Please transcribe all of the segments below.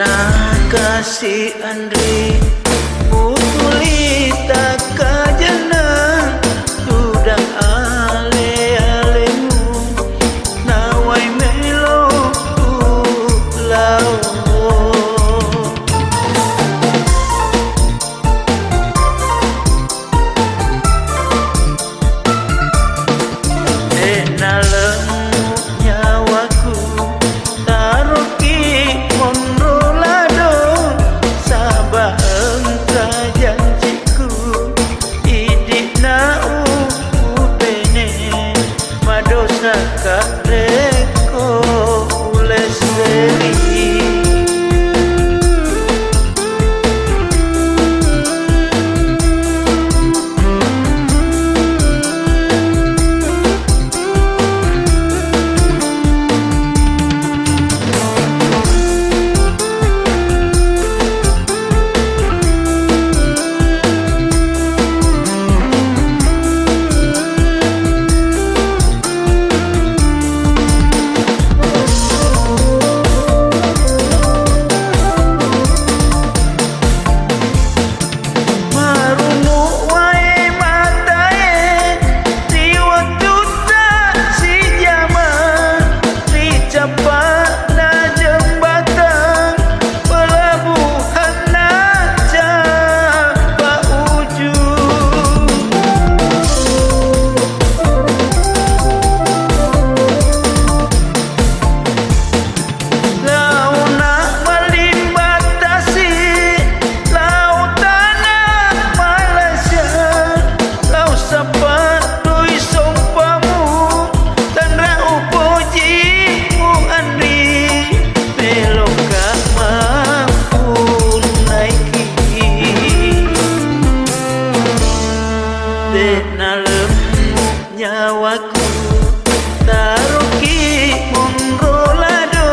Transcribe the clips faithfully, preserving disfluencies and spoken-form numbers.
Nakasi anri mutuli takkajanna tudang ale-alemu nawai melo tu lao. De'na lemmu nyawaku, taroki monro lado, saba engka janjiku, idi'na ubene, madosaka rekko ulesseri. Marungu wae matae ri wettutta sijama, ri cappa'na jembatang pelabuhanna Cappa Ujung. Laona malimbattasi, lao tana Malaysia, lao sappa dui sompamu, tanra upojimu anri, meloka mappunnaiki. De'na lemmu nyawaku, taroki monro lado,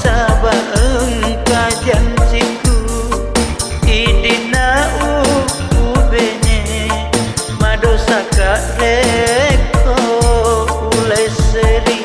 saba engka janjiku, idi'na ubene, madosaka rekko ulesseri.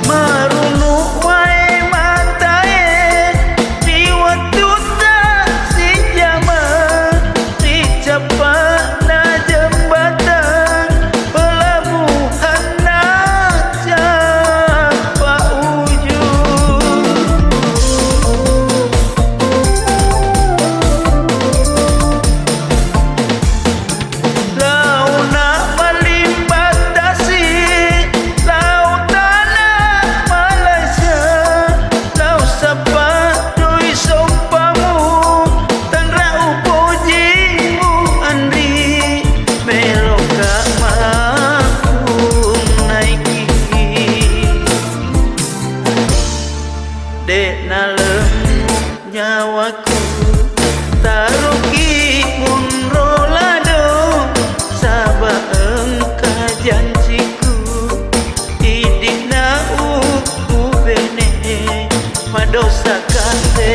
Marungu wae matae ri wettutta sijama, ri cappa'na jembatang pelabuhanna Cappa Ujung. Laona malimbattasi, lao tana Malaysia, lao sappa dui sompamu, tanra upojimu anri, meloka mappunnaiki. De'na lemmu nyawaku, taroki monro lado, saba engka janjiku, idi'na ubene, madosaka te